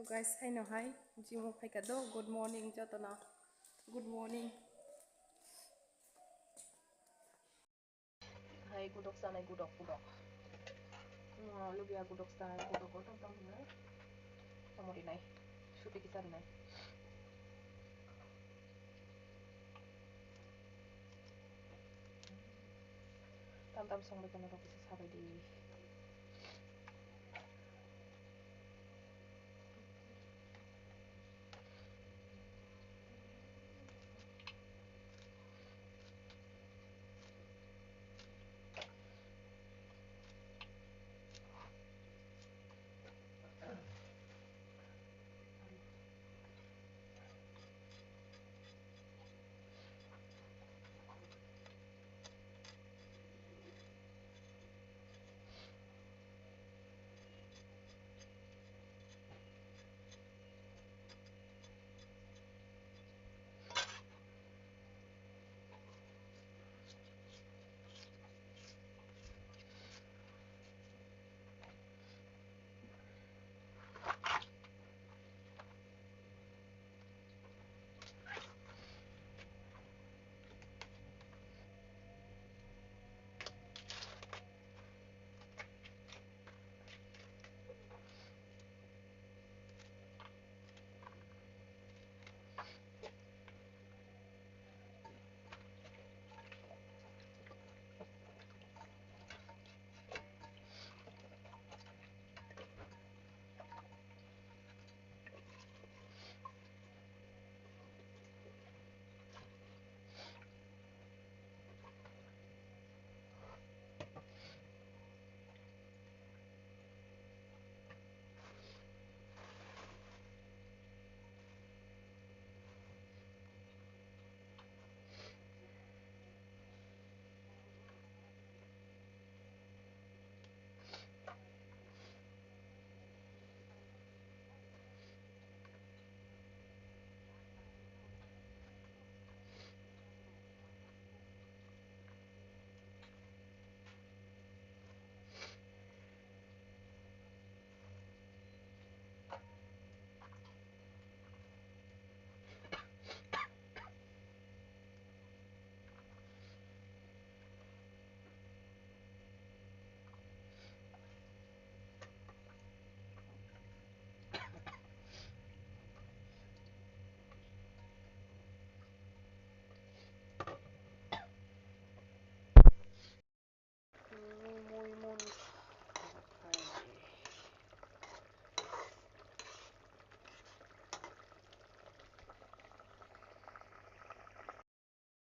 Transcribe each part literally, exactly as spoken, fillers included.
Guys, haino hai gym o phaikha do. Good morning jotono. Good morning. Hai gudok chanai, gudok, gudok. Lubia gudok chanai, gudok, gudok tong tong hinai. Tamo rinai. Suti kisa rinai. Tam tam song bai tongna rok kisa sabai di.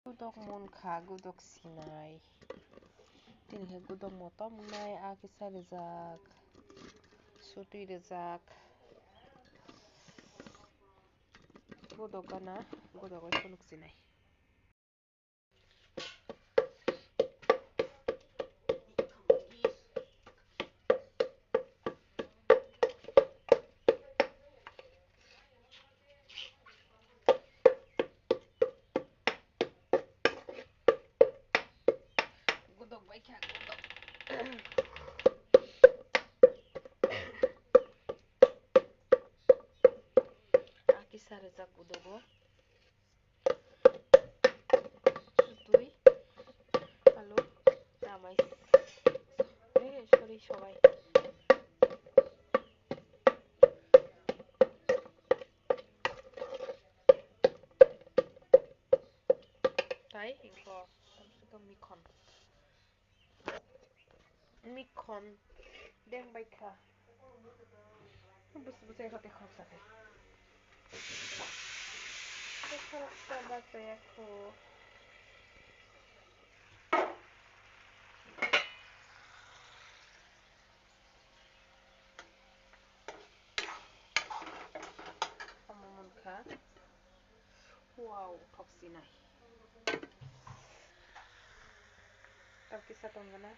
Gudok munkha, gudok sinai. Tini khe gudok motom wngnai, a kisa rijak, sutwi rijak. Gudok gana, gudok bai phunuk sinai. Gudok bai kha, gudok. A kisa rijak gudogo. Sutwi, alu, tamai. Eh, sorry, sobai. Tai, ingkho, tamsukha mikhon. Mikhon deng bai kha. Bus-, busai rw tei khoroksa tei. Tei khoroksa bachaya kho. Omo munkha. Wow, thok sinai. Tei kisa tongkha na.